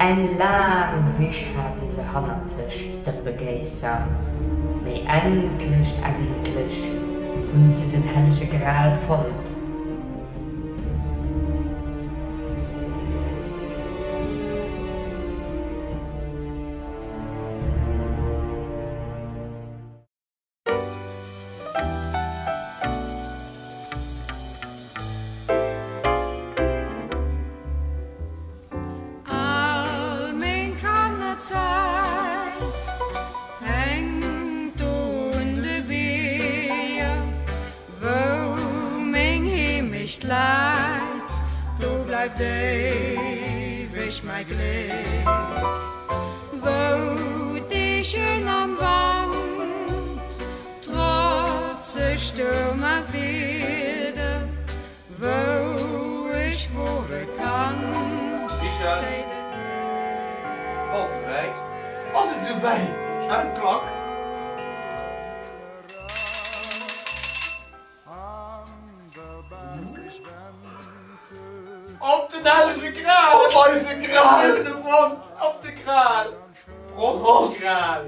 Eng laang Sich haten se hannert sech, d'Dëppegéisser, mee endlech, endlech hunn se den hellege Gral fonnt. All meng Kannerzäit hänkt un de Bierger, wou meng Heemecht läit, do bleift éiweg mäi Gléck. Wou d'Eechen am Wand trotze Stuerm a Wieder, wou ech wor e Kand, Michel, zéit et mech Bass de prett? Ass et esou wäit? Schnell d'Klack! Op den hellege Gral! Op eise Gral! Mir hunn e fonnt! Op de Gral! Prost op de Gral!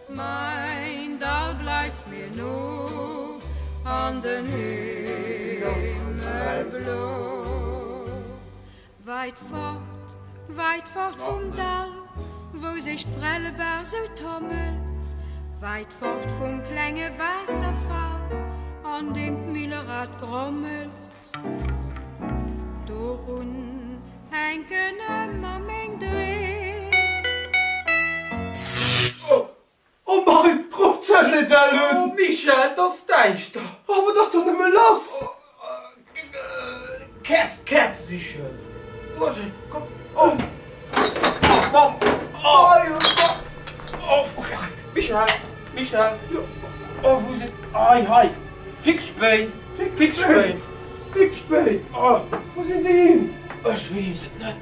Mein Dall bleift mir no an den Himmel blo. Weit fort, weit fort vum Dall, wou sech d'Frellebaach sou tommelt, weit fort vum klenge Waasserfall, an deem d'Millerad grommelt. Dorun hänken ëmmer meng Dreem. Oh, oh mein, rufft d'Zännedell un! Oh Michel, et ass däischter! Oh, wat ass do nëmme lass? Käerz, Käerze sichen! Wou ass en? Komm, oh, oh Mamm, oh, oh, Michel, Michel, oh, wou sinn, hei, hei! Fixspéin! Fixspéin! Fixspéin! Oh, wou sinn déi hin? Ech weess et net.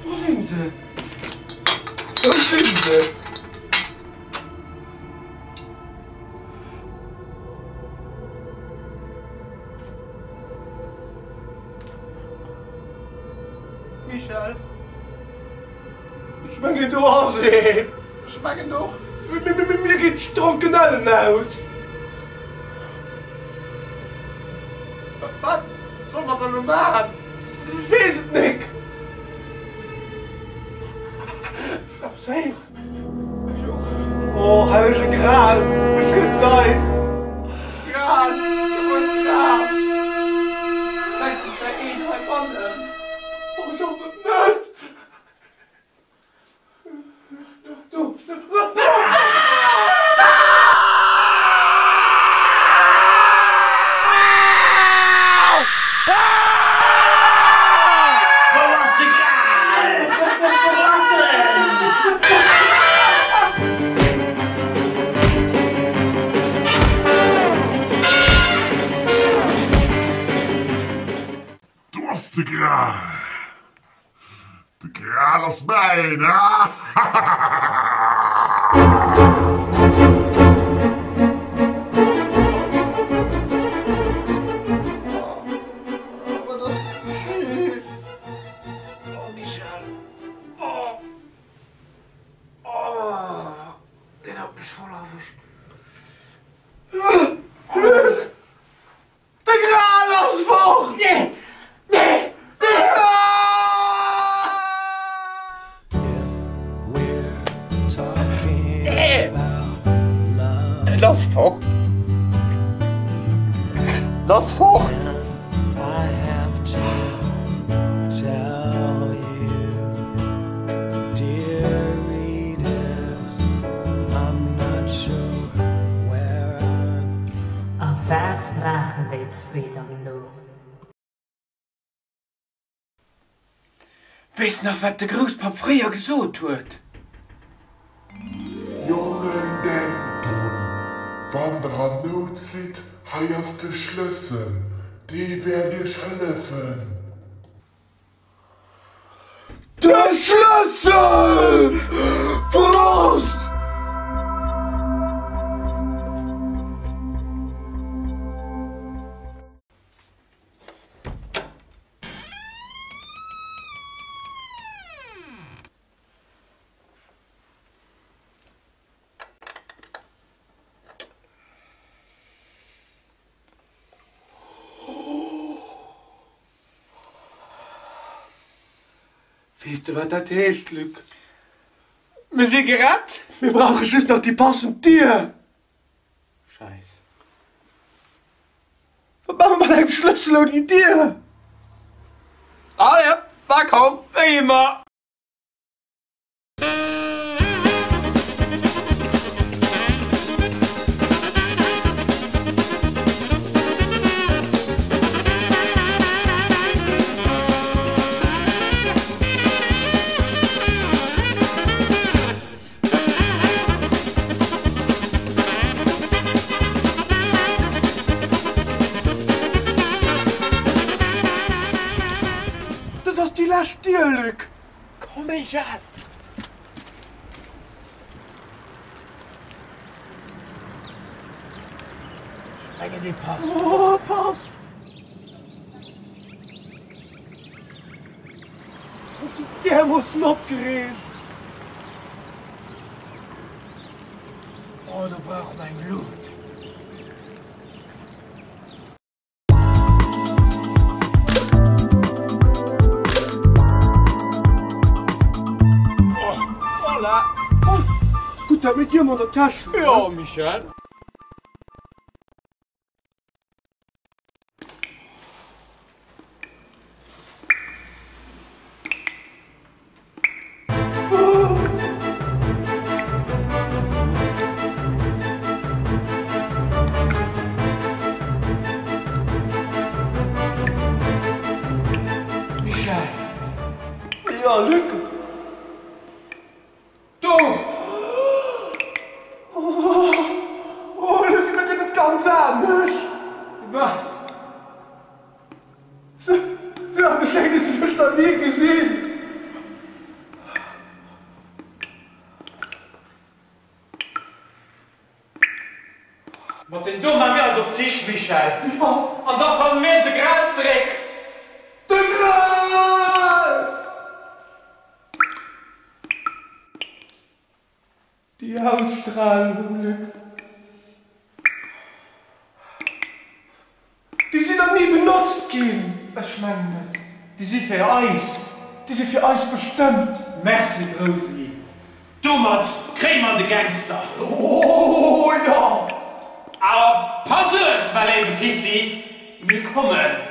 Wou sinn se? Wou sinn se? Michel? Ech mengen do ass een. Ech mengen och. Mir ginn d'Stronkenellen aus. Wat solle mer dann elo maachen? Ech weess et nik. Ech hunn eppes héieren. Ech och. Oh, hellege Gral, beschütz eis! Gral, de grousse Gral. Mengs de, et wär een heibannen? Oh, ech hoffen et net. Wou ass de Gral? Wou ass en? Do ass de Gral! De Gral ass mäin! Wat ass geschitt? Oh Michel, oh, oh, deen huet mech voll erwëscht. Luc! De Gral ass fort! Nee! Nee! De Gral! Nee! En ass fort! En ass fort! A wat maachen déi zwee dann elo? Weess nach wat de Grousspapp fréier gesot huet? Jongen denkt drun, wann der an Nout sidd, hei ass de Schlëssel, dee wäert iech hëllefen. De Schlëssel! Prost! Weess de wat dat heescht, Luc? Mir si gerett! Mir brauche just nach déi passend Dier! Schäiss. Wat maache mer mat engem Schlëssel ouni Dier? Allez, da komm, wéi ëmmer! Dat ass déi lescht Dier, Luc! Komm, Michel! Ech mengen, dee passt. Oh, passt! Ech sinn därmoossen opgereegt! Oh, do brauche mer eng Lut. Oh, voilà! Oh, gutt dat mir d'Dier an der Täsch hunn. Jo, Michel. Michel! Jo, Luc! Do! Oh, Luc, da gëtt et ganz anescht! Wat? Sou eppes Schéines hunn ech nach ni gesinn! Mat den do maa mir eis op d'Sich, Michel. Jo. An da fanne mir de Gral zeréck. De Gral! Déi Ausstrahlung, Luc, déi sinn nach ni benotzt ginn. Ech mengen net. Déi si fir eis. Déi si fir eis bestëmmt. Merci, Grousi. Domat kréie mer de Gangster. Oh jo! Awer pass uecht, mäi léiwe Fissi, mir kommen.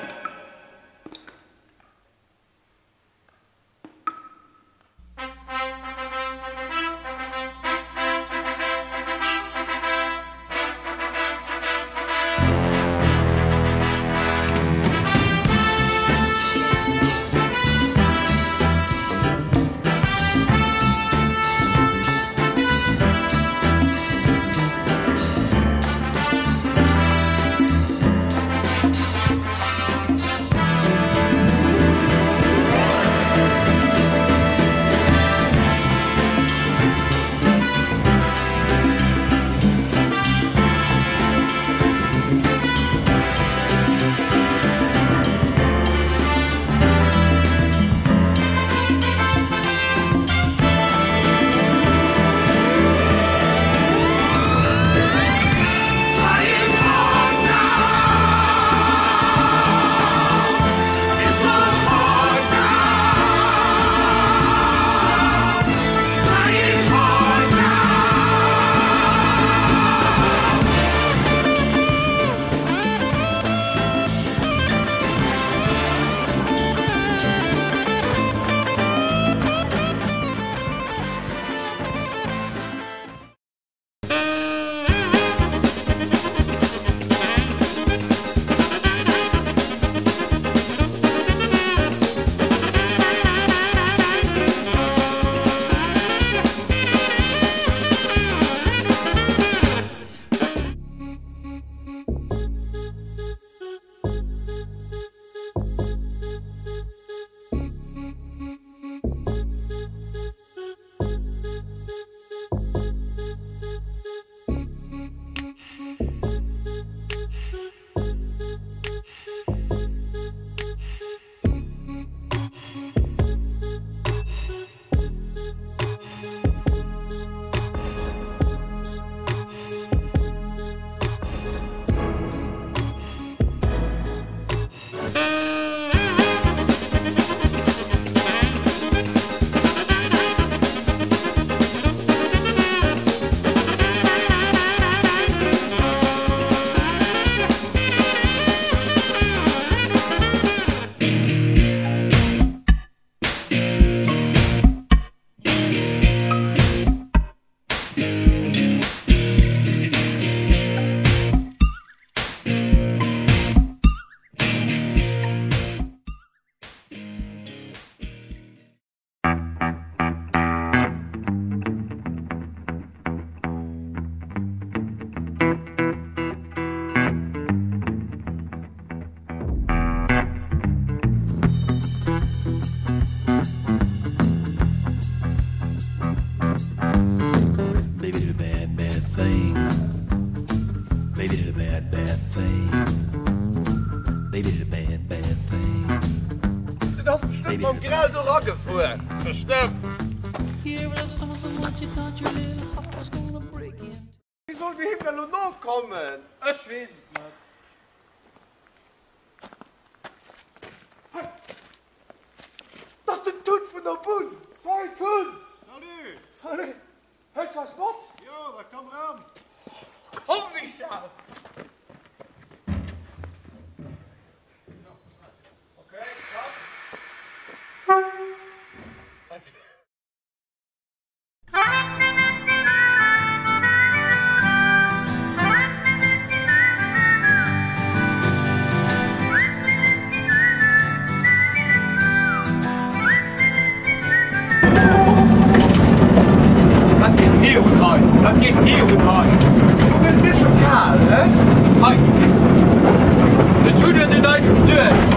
Mam Grell do ragefuer. Bestëmmt. Wéi solle mir him da lo nokommen? Ech weess et net. Hei, dat ass den Tun vun der Bunn. Hei Tun! Salut! Salut! Hëls eis mat? Jo, da komm eran. Komm Michel! Okay, komm. Dat geet virun hei, dat geet virun hei. Lo gëtt et mir scho kal, he? Hei, et hunn net un eis geduecht.